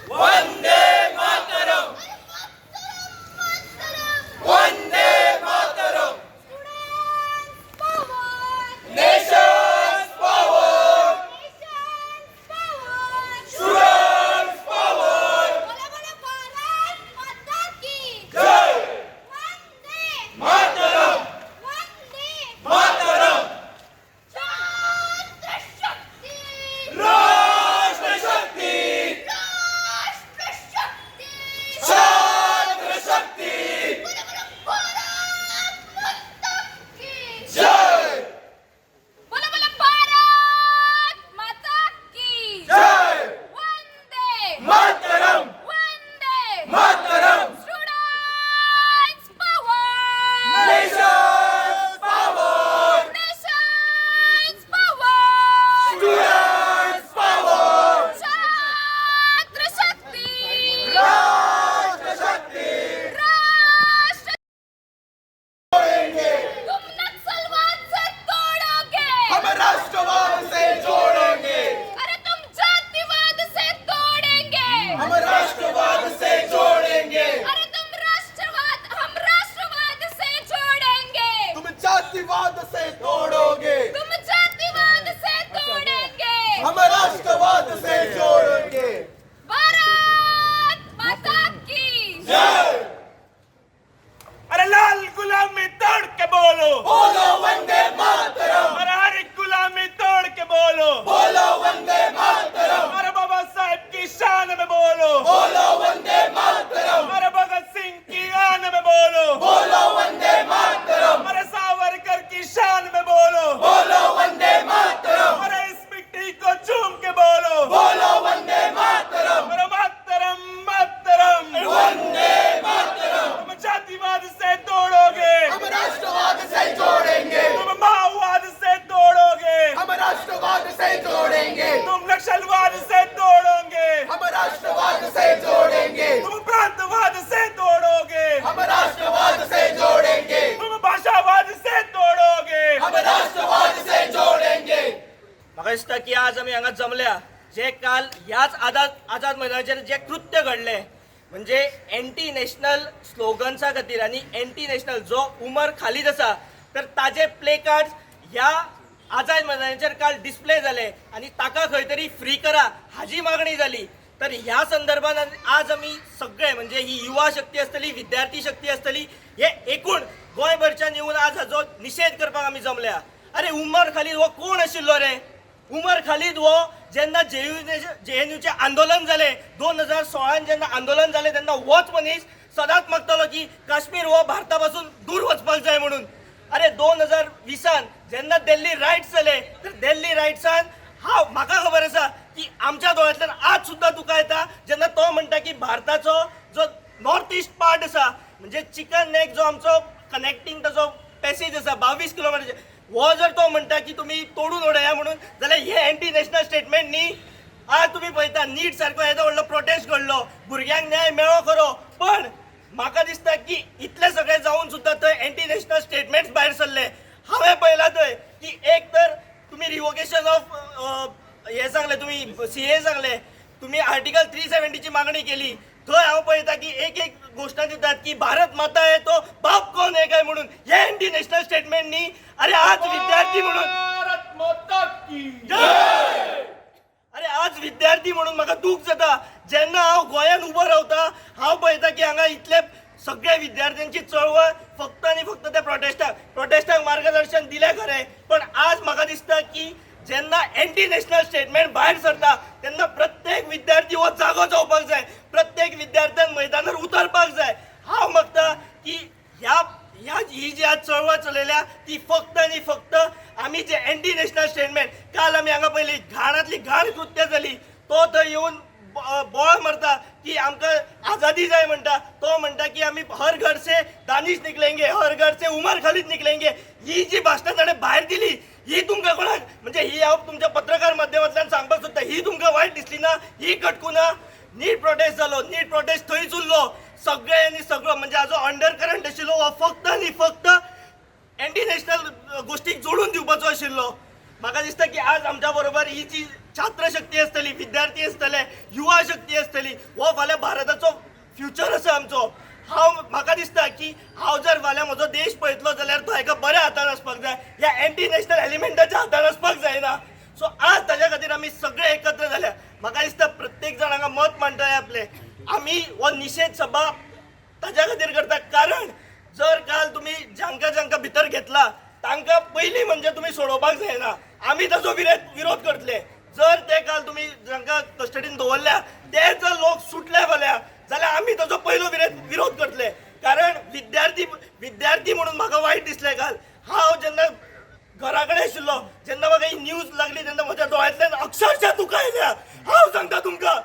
Vande Mataram. Vande Mataram. Nation's power. Students power. जय. मातरम. मातरम. राष्ट्रशक्ती. छात्रशक्ती. जय. बोला बोला भारत माता की जय. Vande Mataram. Vande Mataram. Students power. Nation's power. Nation's power. Students power. छात्र शक्ती. राष्ट्रशक्ती. राष्ट्र. जोड़ेंगे. तुम नक्सलवाद से तोड़ोगे. हम राष्ट्रवाद से जोड़ेंगे. अरे तुम जातिवाद से तोड़ेंगे. हम राष्ट्रवाद से जोड़ेंगे. अरे तुम राष्ट्रवाद, हम राष्ट्रवाद से जोड़ेंगे. तुम जातिवाद से तोड़ोगे. तुम जातिवाद से तोड़ेंगे. हम राष्ट्रवाद से जोड़ेंगे. भारत माता की जय. अरे लाल गुलामी तोड़ के बोलो. बोलो वंदे मातरम. अरे हर एक गुलामी तोड़ के बोलो. बोलो वंदे मातरम. अरे बाबा साहेब की शान में बोलो. बोलो वंदे मातरम. अरे भगत सिंह की आन में बोलो. बोलो वंदे मातरम. अरे सावरकर की शान में बोलो. बोलो वंदे मातरम. अरे इस मिट्टी को चूम के बोलो. बोलो वंदे मातरम. अरे मातरम मातरम. वंदे मातरम. तुम जातिवाद से तोड़ोगे. हम राष्ट्रवाद से जोड़ेंगे. तुम माओवाद से तोड़ोगे. हम राष्ट्रवाद से जोड़ेंगे. तुम नक्सलवाद से तोड़ोगे. हम राष्ट्रवाद से जोड़ेंगे. तुम प्रांतवाद से तोड़ोगे. हम राष्ट्रवाद से जोड़ेंगे. तुम भाषावाद से तोड़ोगे. हम राष्ट्रवाद से जोड़ेंगे. म्हाका दिसता की आज आमी हांगा जमल्या जे काल ह्याच आझाद आझाद मैदानाचेर जे कृत्य घडलें, म्हणजे एंटी नॅशनल स्लोगन्सा खातीर आनी एंटी नॅशनल जो उमर खालीद आसा तर ताजे प्ले कार्ड्स ह्या आझाद मैदानाचेर काल डिस्प्ले जाले आनी ताका खंय तरी फ्री करा हाजी मागणी जाली. तर ह्या संदर्भात आज आमी सगळे, म्हणजे ही युवा शक्ती आसतली, विद्यार्थी शक्ती आसतली, हे एकूण गोंयभरच्यान येवन आज हाजो निशेध करपाक आमी जमल्या. अरे उमर खालीद हो कोण आशिल्लो रे? उमर खालीद हो जेन्ना जेएनयूचें आंदोलन जालें 2016 जेन्ना आंदोलन जालें तेन्ना होच मनीस सदांच मागतालो की काश्मीर हो भारता पासून दूर वचपाक जाय म्हणून. अरे 2020 जेन्ना दिल्ली रायट्स जाले तर दिल्ली रायट्सान हांव म्हाका खबर आसा की आमच्या दोळ्यांतल्यान आज सुद्दां दुकां येता जेन्ना तो म्हणटा की भारताचो जो नॉर्थ इस्ट पार्ट आसा, म्हणजे चिकन नेक जो आमचो कनेक्टींग ताजो पॅसेज आसा 22 किलोमिटर, हो जर तो म्हणटा की तुमी तोडून उडया म्हणून जाल्यार हे एंटी नॅशनल स्टेटमेंट न्ही. आज तुमी पळयता नीट सारको येदो व्हडलो प्रोटेस्ट घडलो, भुरग्यांक न्याय मेळ्ळो खरो, पण म्हाका दिसता की इतले सगळे जावन सुद्दां थंय एंटी नॅशनल स्टेटमेंट्स भायर सरले. हांवें पळयलां थंय की एक तर तुमी रिवोकेशन ऑफ हे सांगलें, तुमी सीए सांगलें, तुमी आर्टिकल 370ची मागणी केली. थंय हांव पळयता की एक एक घोशणा दितात की भारत माता है तो बाप कोण है काय म्हणून, हे एंटी नॅशनल स्टेटमेंट न्ही. अरे आज विद्यार्थी म्हणून भारत माता की. अरे आज विद्यार्थी म्हणून म्हाका दूख जाता जेन्ना हांव गोंयांत उबो रावता, हांव पळयता की हांगा इतले सगळे विद्यार्थ्यांची चळवळ फक्त आनी फक्त त्या प्रोटेस्टाक मार्गदर्शन दिलें खरें, पण आज म्हाका दिसता की जेन्ना एंटी नॅशनल स्टेटमेंट भायर सरता तेन्ना प्रत्येक विद्यार्थी हो जागो जावपाक जाय, प्रत्येक विद्यार्थ्यान मैदानार उतरपाक जाय. हांव मागता की ह्या ह्या ही जी आज चळवळ चलयल्या ती फक्त आनी फक्त आमी जे एंटी नॅशनल स्टेटमेंट काल आमी हांगा पळयली, घाणांतली घाण कृत्य जाली, तो थंय येवन बोवाळ मारता की आमकां आझादी जाय म्हणटा, तो म्हणटा की आमी हर घर से दानिश निकलेंगे, हर घर से उमर खालीद निकलेंगे. ही जी भाशणां ताणें भायर दिली ही तुमकां कोणाक, म्हणजे ही हांव तुमच्या पत्रकार माध्यमांतल्यान सांगपाक सोदता, ही तुमकां वायट दिसली ना, ही कटकू ना? नीट प्रोटेस्ट जालो, नीट प्रोटेस्ट थंयच उरलो सगळे आनी सगळो, म्हणजे हाजो अंडर करंट आशिल्लो हो फक्त आनी फक्त एंटी नॅशनल गोश्टीक जोडून दिवपाचो आशिल्लो. म्हाका दिसता की आज आमच्या बरोबर ही जी छात्रशक्ती आसतली, विद्यार्थी आसतले, युवा शक्ती आसतली. हो फाल्यां भारताचो फ्युचर आसा आमचो. हांव म्हाका दिसता की हांव जर फाल्यां म्हजो देश पळयतलो जाल्यार तो एका बऱ्या हातान आसपाक जाय, ह्या एंटी नॅशनल एलिमेंटाच्या हातान आसपाक जायना. सो आज ताज्या खातीर आमी सगळे एकत्र जाल्या. म्हाका दिसता प्रत्येक जाण हांगा मत मांडटले आपले. आमी हो निशेध सभा ताज्या खातीर करता, कारण जर काल तुमी जांकां जांकां भितर घेतला तांकां पयलीं म्हणजे तुमी सोडोवपाक जायना. आमी ताजो विरोध करतले. जर ते काल तुमी जांकां कस्टडीन दवरल्या ते जर लोक सुटले फाल्यां जाल्यार आमी ताजो पयलो विरोध करतले. कारण विद्यार्थी विद्यार्थी म्हणून म्हाका वायट दिसलें काल. हांव जेन्ना घरा कडेन आशिल्लो जेन्ना म्हाका ही न्यूज लागली तेन्ना म्हज्या दोळ्यांतल्यान अक्षरशः दुकां येयल्या, हांव सांगता तुमकां.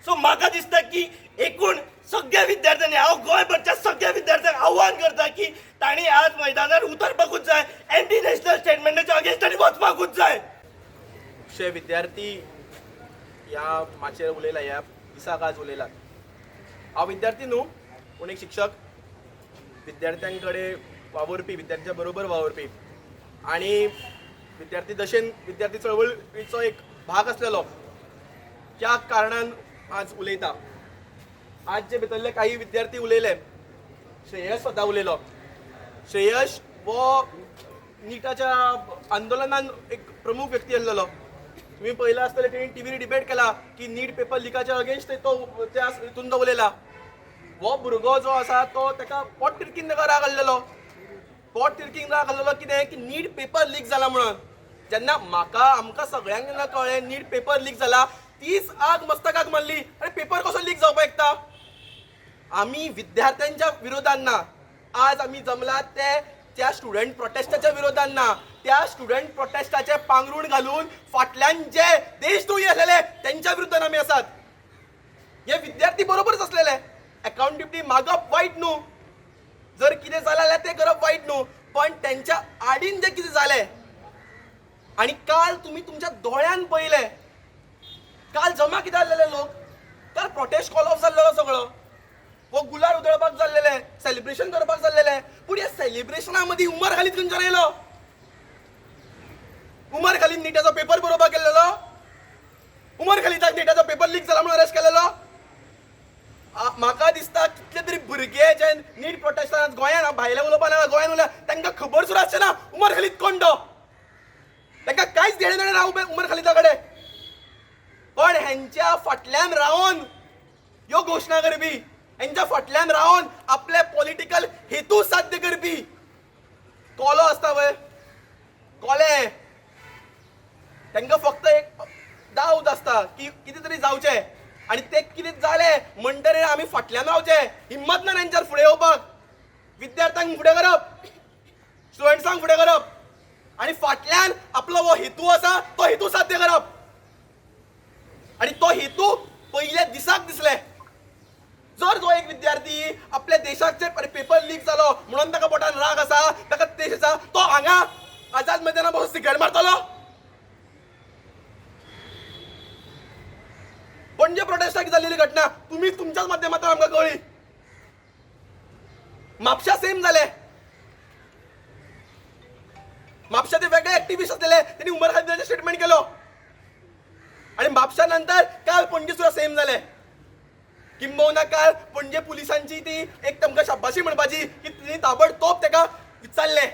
सो म्हाका दिसता की एकूण सगळ्या विद्यार्थ्यांनी, हांव गोंयभरच्या सगळ्या विद्यार्थ्यांक आव्हान करता की तांणी आज मैदानार उतरपाकूच जाय, एंटी नॅशनल स्टेटमेंटाच्या अगेन्स्ट तांणी वचपाकूच जाय. खुबशे विद्यार्थी ह्या माचयेर उलयला, ह्या दिसाक आज उलयलात. हांव विद्यार्थी न्हू, पूण एक शिक्षक, विद्यार्थ्यां कडेन वावुरपी, विद्यार्थ्यां बरोबर वावुरपी आनी विद्यार्थी दशेन विद्यार्थी चळवळीचो एक भाग आसलेलो, त्या कारणान आज उलयता. आज जे भितरले काही विद्यार्थी उलयले, श्रेयस स्वता उलयलो. श्रेयश हो निटाच्या आंदोलनान एक प्रमुख व्यक्ती आसलेलो. तुम्ही पळयला आसतलें, तेणी टिवीर डिबेट केला की नीट पेपर लिकाच्या अगेन्स्ट तो त्या हितून तो उलयला. हो भुरगो जो आसा तो ताका पोट तिडकीन ताका राग आसलेलो. पोट तिडकीन राग आसलेलो कितें की नीट पेपर लीक जाला म्हणून. जेन्ना म्हाका आमकां सगळ्यांक जेन्ना कळ्ळें नीट पेपर लीक जाला, तीच आग मस्तकाक मारली. आरे पेपर कसो लीक जावपाक शकता? आमी विद्यार्थ्यांच्या विरोधान ना, आज आमी जमलात ते त्या स्टुडंट प्रोटेस्टाच्या विरोधान ना. त्या स्टुडंट प्रोटेस्टाचे पांगरूण घालून फाटल्यान जे देशद्रोही आसलेले तेंच्या विरुद्धान आमी आसात. हे विद्यार्थी बरोबरच आसलेले. अकाउंटेबिलिटी मागप वायट न्हू, जर कितें जालें जाल्यार तें करप वायट न्हू, पण तेंच्या आडीन जें कितें जालें आनी काल तुमी तुमच्या दोळ्यान पळयलें. काल जमा कित्याक जाल्लेले लोक? काल प्रोटेस्ट कॉल ऑफ जाल्लेलो सगळो, हो गुलाल उधळपाक जाल्लेले, सेलिब्रेशन करपाक जाल्लेले. पूण ह्या सेलिब्रेशना मदीं उमर खालीद खंयच्यान येयलो? उमर खालीद निटाचो पेपर बरोवपाक गेल्लेलो? उमर खालीदाक निटाचो पेपर लीक जाला म्हणून अरेस्ट केलेलो? म्हाका दिसता कितले तरी भुरगे जे नीट प्रोटेस्टान गोंयान, भायले उलोवपा ना, गोंयान उरल्या, तांकां खबर सुद्दां आसचें ना उमर खालीद कोण तो. तांकां कांयच घेणें देणें ना उमर खालिदा कडेन. पण हेंच्या फाटल्यान रावन ह्यो घोशणा करपी, हेंच्या फाटल्यान रावन आपले पॉलिटिकल हेतू साध्य करपी कोलो आसता पळय, कोले, तांकां फक्त एक डावट आसता की कितें तरी जावचें आनी तें कितें जालें म्हणटरीर आमी फाटल्यान रावचें. हिम्मत ना तेंच्यार फुडें येवपाक. विद्यार्थ्यांक फुडें करप, स्टुडंट्सांक फुडें करप आनी फाटल्यान आपलो हो हेतू आसा तो हेतू साध्य करप. आनी तो हेतू पयल्या दिसाक दिसले. जर जो एक विद्यार्थी आपल्या देशाक पेपर लीक जालो म्हणून ताका पोटान राग आसा, ताका देश आसा, तो हांगा आझाद मैदाना बसून सिगरेट मारतलो? पणजे प्रोटेस्टाक जाल्लेली घटना तुमी तुमच्याच माध्यमांतल्यान आमकां कळ्ळी. म्हापशा सेम जालें. म्हापशा ते वेगळे एक्टिविस्ट आसलेले, तेणी उमर खालिदाचें स्टेटमेंट केलो आनी म्हापशा नंतर काल पणजे सुद्दां सेम जालें. किंबहुना काल पणजे पुलिसांची ती एक तांकां शाबाशी म्हणपाची की तिणी ताबडतोब ताका विचारलें.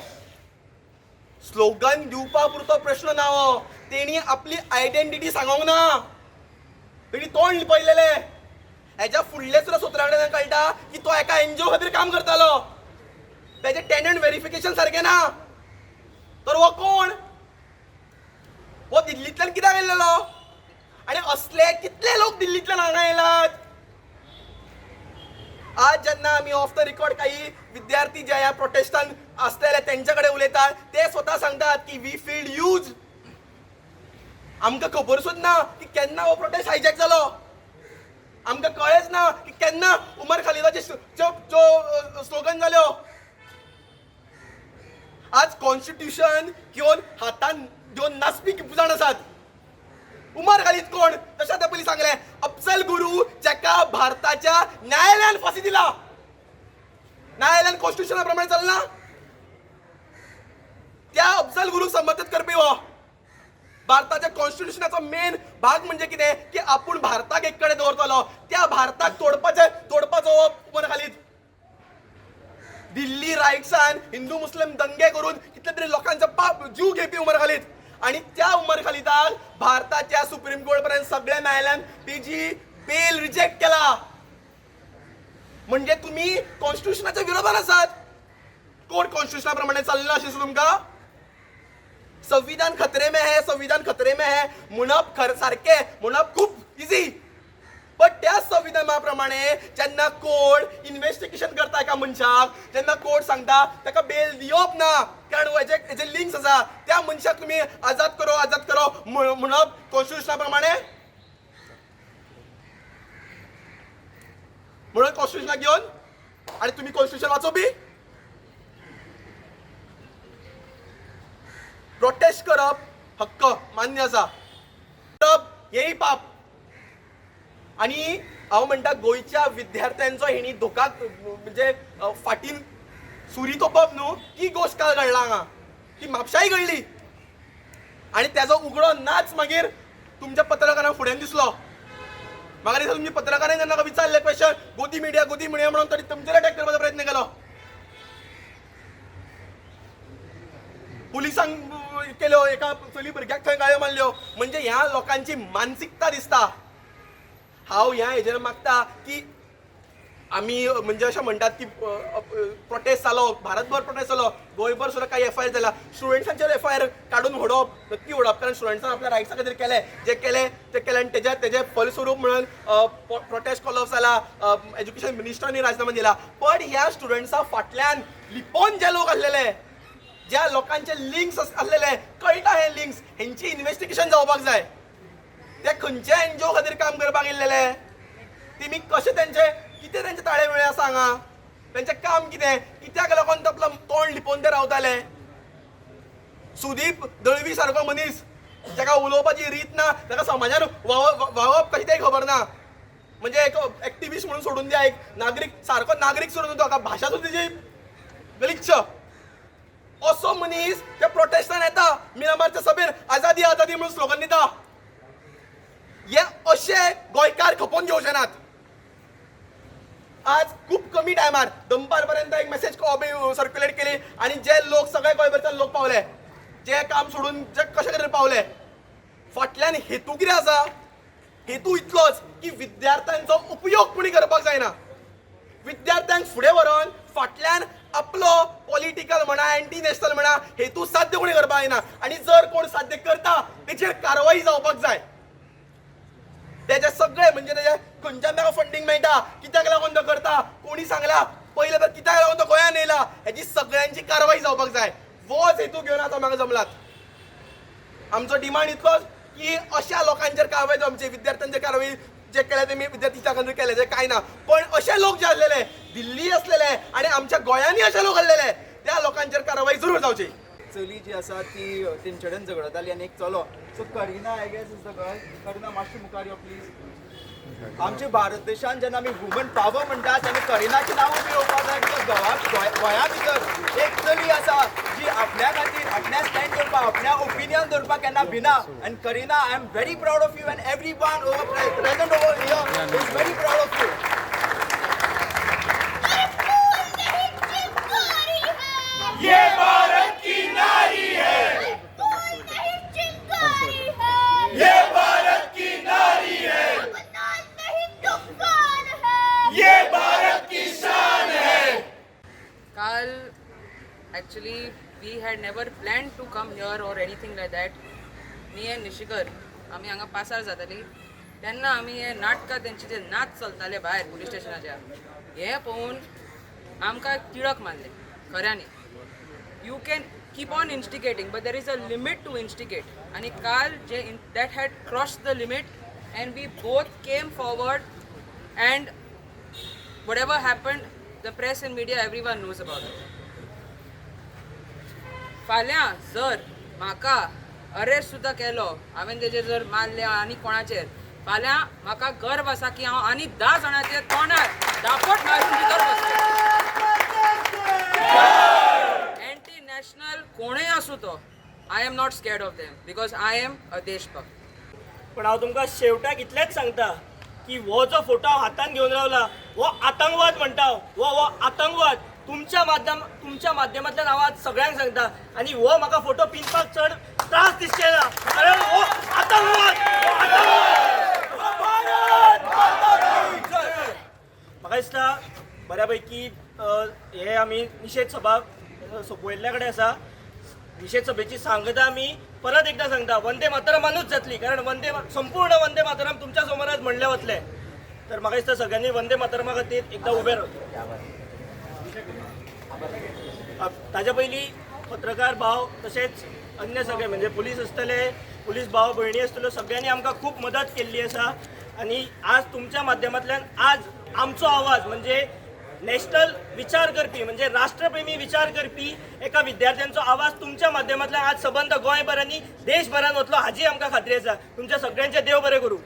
स्लोगन दिवपा पुरतो प्रश्न ना हो, तेणी आपली आयडेंटिटी सांगोंक ना, तेणी तोंड लिपयलेलें. हेज्या फुडले सुद्दां सुत्रा कडेन कळटा की तो एका एनजीओ खातीर काम करतालो, तेजें टेनंट वेरिफिकेशन सारकें ना. तर हो कोण? हो दिल्लींतल्यान कित्याक येयलेलो? आनी असले कितले लोक दिल्लींतल्यान हांगा येयलात? आज जेन्ना आमी ऑफ the record काही विद्यार्थी जे ह्या प्रोटेस्टान आसलेले तेंच्या कडेन उलयतात, ते स्वता सांगतात की we feel use. आमकां खबर सुद्दां ना की केन्ना हो प्रोटेस्ट हायजॅक जालो, आमकां कळ्ळेंच ना की केन्ना उमर खालिदाचे ज्यो स्लोगन जाल्यो. आज कॉन्स्टिट्युशन घेवन हातान घेवन नाचपी जाण आसात. उमर खालीद कोण? तशें आतां पयलीं सांगलें, अफजल गुरू जाका भारताच्या न्यायालयान फांसी दिला. न्यायालयान कॉन्स्टिट्युशना प्रमाणे चलना, त्या अफजल गुरूक समर्थन करपी हो. भारताच्या कॉन्स्टिट्युशनाचो मेन भाग म्हणजे कितें की आपूण भारताक एक कडेन दवरतलो. त्या भारताक तोडपाचे तोडपाचो हो उमर खालीद. दिल्ली रायट्सान हिंदू मुस्लिम दंगे करून कितले तरी लोकांचो पाप जीव घेवपी उमर खालीद. आणि त्या उमर खालिदाक भारताच्या सुप्रीम कोर्ट पर्यंत सगळ्या न्यायालयान तेजी बेल रिजेक्ट केला. म्हणजे तुम्ही कॉन्स्टिट्युशनाच्या विरोधात आसात. कोर्ट कॉन्स्टिट्युशना प्रमाणे चाललेलो अशें दिसता तुमकां? संविधान खतरे में है, संविधान खतरे में है म्हणप खर सारकें म्हणप खूब इजी. बट त्या संविधाना प्रमाणे जेन्ना कोर्ट इन्व्हेस्टिगेशन करता एका मनशाक, जेन्ना कोर्ट सांगता ताका बेल दिवप ना कारण हेजे हेजे लिंक्स आसा, त्या मनशाक तुमी आजाद करो आजाद करो म्हणप कॉन्स्टिट्युशना प्रमाणे म्हणून कॉन्स्टिट्युशनाक घेवन आनी तुमी कॉन्स्टिट्युशन वाचोवपी. प्रोटेस्ट करप हक्क मान्य आसा, करप हेंय पाप. आनी हांव म्हणटा गोंयच्या विद्यार्थ्यांचो हेणी धोका म्हणजे फाटीन सुरी तोपप न्हू ती गोश्ट काल घडला हांगा, ती म्हापशाय घडली. आनी तेजो उगडो नाच मागीर तुमच्या पत्रकारांक फुड्यान दिसलो. म्हाका दिसता तुमच्या पत्रकारांनी जेन्ना विचारलें क्वेश्चन गोदी मिडिया गोदी मिडिया म्हणून तरी तुमचेर अटॅक करपाचो प्रयत्न केलो. पुलिसांक केल्यो, एका चली भुरग्याक थंय गाळयो मारल्यो. म्हणजे ह्या लोकांची मानसिकता दिसता. हांव ह्या हेजेर मागता की आमी म्हणजे अशें म्हणटात की प्रोटेस्ट जालो, भारतभर प्रोटेस्ट जालो, गोंयभर सुद्दां कांय एफ I R जाला. स्टुडंट्सांचेर एफ I R काडून उडोवप, नक्की उडोवप, कारण स्टुडंट्सान आपल्या रायट्सा खातीर केलें, जें केलें तें केलें. आनी तेजें तेजें फलस्वरूप म्हणून प्रोटेस्ट कॉल ऑफ जाला, एज्युकेशन मिनिस्टरांनी राजीनामा दिला. पण ह्या स्टुडंट्सा फाटल्यान लिपोन जे लोक आसलेले, ज्या लोकांचे लिंक्स आसलेले, कळटा हे लिंक्स, हेंची इन्व्हेस्टिगेशन जावपाक जाय. ते खंयच्या एनजीओ खातीर काम करपाक येयल्लेले, तेमी कशें तेंचे कितें तेंचे ताळे मेळे आसा हांगा, तेंचें काम कितें, कित्याक लागून आपलो तोंड लिपोवन ते रावताले. सुदीप दळवी सारको मनीस जाका उलोवपाची रीत ना, ताका समाजान वावप कशें तें खबर ना. म्हणजे एक एक्टिविस्ट म्हणून सोडून दिया, एक नागरीक सारको नागरीक सोडून ताका भाशा सुद्दां तेजी गलिच्छ. असो मनीस त्या प्रोटेस्टान येता, मिरामारच्या सभेर आजादी आजादी म्हणून स्लोगन दिता. हे अशे गोंयकार खपोवन घेवचे नात. आज खूब कमी टायमार दनपार पर्यंत एक मेसेज सर्क्युलेट केली आनी जे लोक सगळे गोंयभरच्यान लोक पावले, जे काम सोडून जे कशे तरेन पावले. फाटल्यान हेतू कितें आसा? हेतू इतलोच की विद्यार्थ्यांचो उपयोग कोणी करपाक जायना. विद्यार्थ्यांक फुडें व्हरोन फाटल्यान आपलो पॉलिटिकल म्हणा, एंटी नॅशनल म्हणा, हेतू साध्य कोणी करपाक जायना. आनी जर कोण साध्य करता तेचेर कारवाई जावपाक जाय. तेजे सगळे म्हणजे तेजे खंयच्यान ताका फंडींग मेळटा, कित्याक लागून तो करता, कोणी सांगला पयलें तर कित्याक लागून तो गोंयान येयला, हेजी सगळ्यांची कारवाई जावपाक जाय. होच हेतू घेवन आतां म्हाका जमलात. आमचो डिमांड इतलोच की अशा लोकांचेर कारवाय जावची, आमचे विद्यार्थ्यांचेर कारवाई जे केल्या तेमी विद्यार्थी खातीर केले जे कांय ना, पण अशे लोक जे आसलेले दिल्ली आसलेले आनी आमच्या गोंयांनी अशे लोक आसलेले, त्या लोकांचेर कारवाई जरूर जावची. चली जी आसा ती तेंचे कडेन झगडताली आनी एक चलो. So Kareena I guess is the girl. Kareena मातशी मुखार यो प्लीज. आमच्या भारत देशान जेन्ना आमी वुमन पावर म्हणटा तेन्ना करिनाचें नांव बी येवपाक जाय, because गोंया भितर एक चली आसा जी आपल्या खातीर आपल्या स्टँड करपाक, आपल्या ओपिनियन दवरपाक केन्ना भिना. And Kareena, I am very proud of you and everyone over present over here is very proud of you. ये भारत की नारी है, ये भारत की नारी है, ये भारत की शान है. काल actually we had never planned to come here or anything like that. Me and Nishikar आमी हांगा पासार जाताली तेन्ना आमी हे नाटकां तेंचे जे नाच चलताले भायर पुलीस स्टेशनाच्या, हें पळोवन आमकां तिडक मारली खऱ्यांनी. You can keep on instigating but there is a limit to instigate. आनी काल जे that had cross the limit and we both came forward and whatever happened, the press and media, everyone knows about it. फाल्यां जर म्हाका arrest सुद्दां केलो, हांवें तेजेर जर मारलें आनी कोणाचेर, फाल्यां म्हाका गर्व आसा की हांव आनी 10 जाणांचे तोंडार दापट मारून भितर बसतलें. एंटी नॅशनल कोणूय आसूं तो, I am not scared of them because I am a देशभक्त. पण हांव तुमकां शेवटाक इतलेंच सांगता की हो जो फोटो हांव हातान घेवन रावला हो आतंकवाद म्हणटा हांव. हो हो आतंकवाद तुमच्या माध्यमांतल्यान हांव आज सगळ्यांक सांगता आनी हो म्हाका फोटो पिनपाक चड त्रास दिसचे ना, कारण हो आतंकवाद, हो आतंकवाद. म्हाका दिसता बऱ्या पैकी हे आमी निशेध सभा सोंपयल्ल्या कडेन आसा. निशेध सभेची सांगता आमी परत एकदां सांगता, वंदे मातरमानूच जातली, कारण संपूर्ण वंदे मातरम तुमच्या समोर आज म्हणलें वतलें. तर म्हाका दिसता सगळ्यांनी वंदे मातरमा खातीर एकदां उबें रावचें. ताच्या पयलीं पत्रकार भाव तशेंच अन्य सगळे म्हणजे पुलीस आसतले, पुलीस भाव भयणी आसतल्यो, सगळ्यांनी आमकां खूब मदत केल्ली आसा. आनी आज तुमच्या माध्यमांतल्यान आज आमचो आवाज म्हणजे नॅशनल विचार करपी म्हणजे राष्ट्रप्रेमी विचार करपी एका विद्यार्थ्यांचो आवाज तुमच्या माध्यमांतल्यान आज सबंद गोंयभर आनी देशभरान वतलो हाजी आमकां खात्री आसा. तुमच्या सगळ्यांचें देव बरें करूं.